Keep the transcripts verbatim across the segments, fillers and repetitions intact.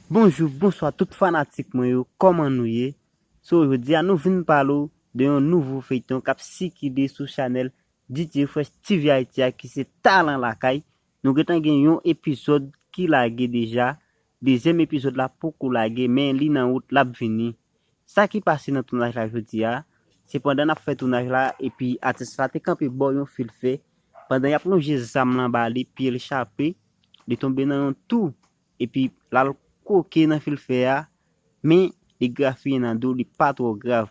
Bonjou, bonswa tout fanatik mwen yo, kòman nou ye? So, jodi a nou vin pale w de yon nouvo feyton k ap sikile sou chanèl D J Fresh T V Haiti a ki se Talan Lakay. Nou gentan gen yon epizòd ki lage deja, dezyèm epizòd la poko lage, men li nan wout, l ap vini. Sa ki pase nan tounaj la jodi a, se pandan n ap fè tounaj la, epi atis la te kanpe bò yon fil fè, pandan y ap lonje zam lan ba li, pye l chape, li tonbe nan yon twou, epi l al kwoke nan fil fè a, men li grafiye nan do, li pa twò grav.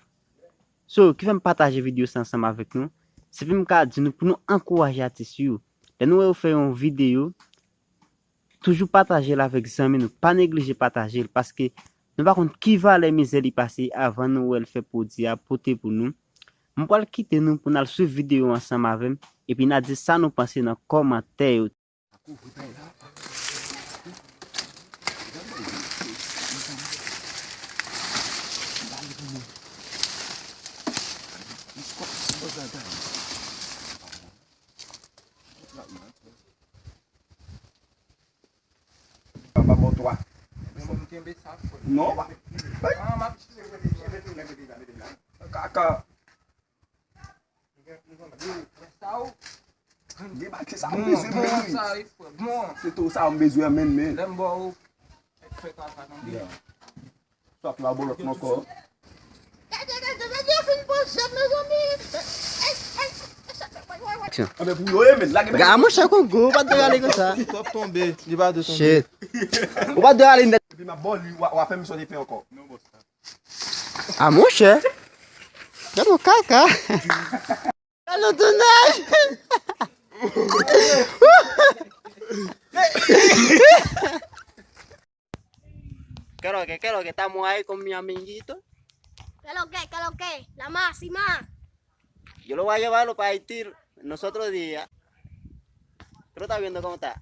So, ki fè m pataje videyo sa ansanm avèk nou, se pou m ka di nou pou nou ankouraje atis yo. Lè nou wè yo fè yon videyo, toujou pataje l avèk zanmi nou. Pa neglije pataje l, paske nou pa konn ki valè mizè li pase avan nou wè l fè pwodui a pote pou nou. M pral kite nou pou n al swiv videyo ansanm avè m, epi n a di sa nou panse nan kòmantè yo. Papa bon twa. Non, pa. Kaka. Debake sa, m bezwen men. Se tou sa, m bezwen men, men. Swaf la bolòt m ankò. Gade, gade, gade, yo fin poze, mezanmi. Anben pou yo ye, men, lage men. Gade, monchè, Kongo, ou pa t dwe rale konsa. Twòp tonbe, li pa dwe tonbe. Shit. Ou pa t dwe rale nèt. Epi m ap ba w li, w a, w a fè m sòti fè ankò. A, monchè. Gade yon kaka. Gade yon tounaj. ¿Qué es lo que, qué es lo que estamos ahí con mi amiguito? ¿Qué es lo que, qué es lo que? La máxima. Yo lo voy a llevar para Haití. Nosotros días. ¿Tú lo estás viendo cómo está?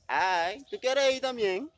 Ay, ¿tú quieres ir también?